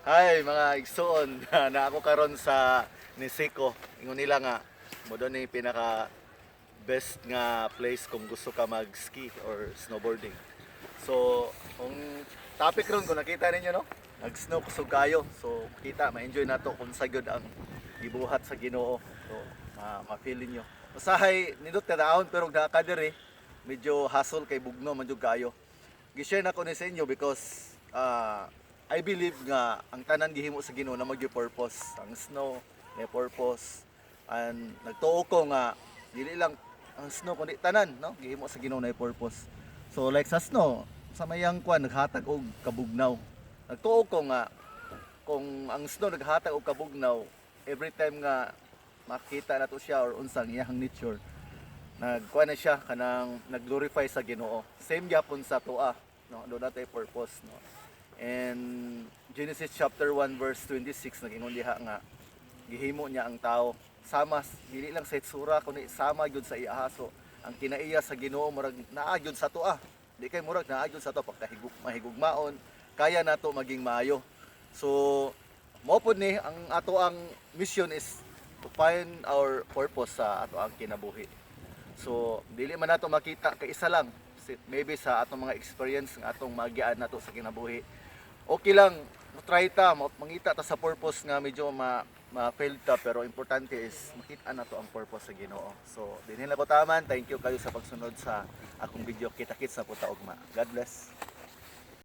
Hi, mga igsoon, na ako karon sa Niseko. Ingon nila nga mao ni pinaka best nga place kung gusto ka mag-ski or snowboarding. So, kung topic ron, kung nakita ninyo, no, nag-snow kusog kayo. So, kita ma-enjoy nato kung sa gyud ang gibuhat sa Ginoo. So, ma-feel niyo. Usahay nindot kadaon pero naa ka diri medyo hassle kay bugno man jud kayo. Gi-share na ko ni sa inyo because I believe nga ang tanan gihimo sa Ginoo na mag purpose. Ang snow may purpose and nagtuo ko nga dili lang ang snow kundi tanan, no, gihimo sa Ginoo na purpose. So like sa snow, sa mayang kwan, naghatag og kabugnaw. Nagtuo ko nga kung ang snow naghatag og kabugnaw every time nga makita nato siya or unsang iyang nature, nagkuha na siya kanang nag-glorify sa Ginoo. Same gyapon sa atoa, no, do natay purpose, no. And Genesis chapter 1 verse 26, nag-ingon diha nga gihimo niya ang tao sama, dili lang sa itsura kundi sama gyud sa iya. So ang kinaiya sa Ginoo murag naa gyud sa atoa. Di kay murag naa gyud sa ato pagkahigug mahigugmaon kaya nato maging maayo. So mao pod ni ang ato ang mission is to find our purpose sa ato ang kinabuhi. So, dili man nato makita kay isa lang. Maybe sa atong mga experience nga atong magian nato sa kinabuhi. Okay lang, mo try ta, mangita ta sa purpose nga medyo ma ma-fail ta, pero importante is makita nato ang purpose sa Ginoo. So, dinhi na ko taman. Thank you kayo sa pagsunod sa akong video. Kita-kits na po ta ugma. God bless.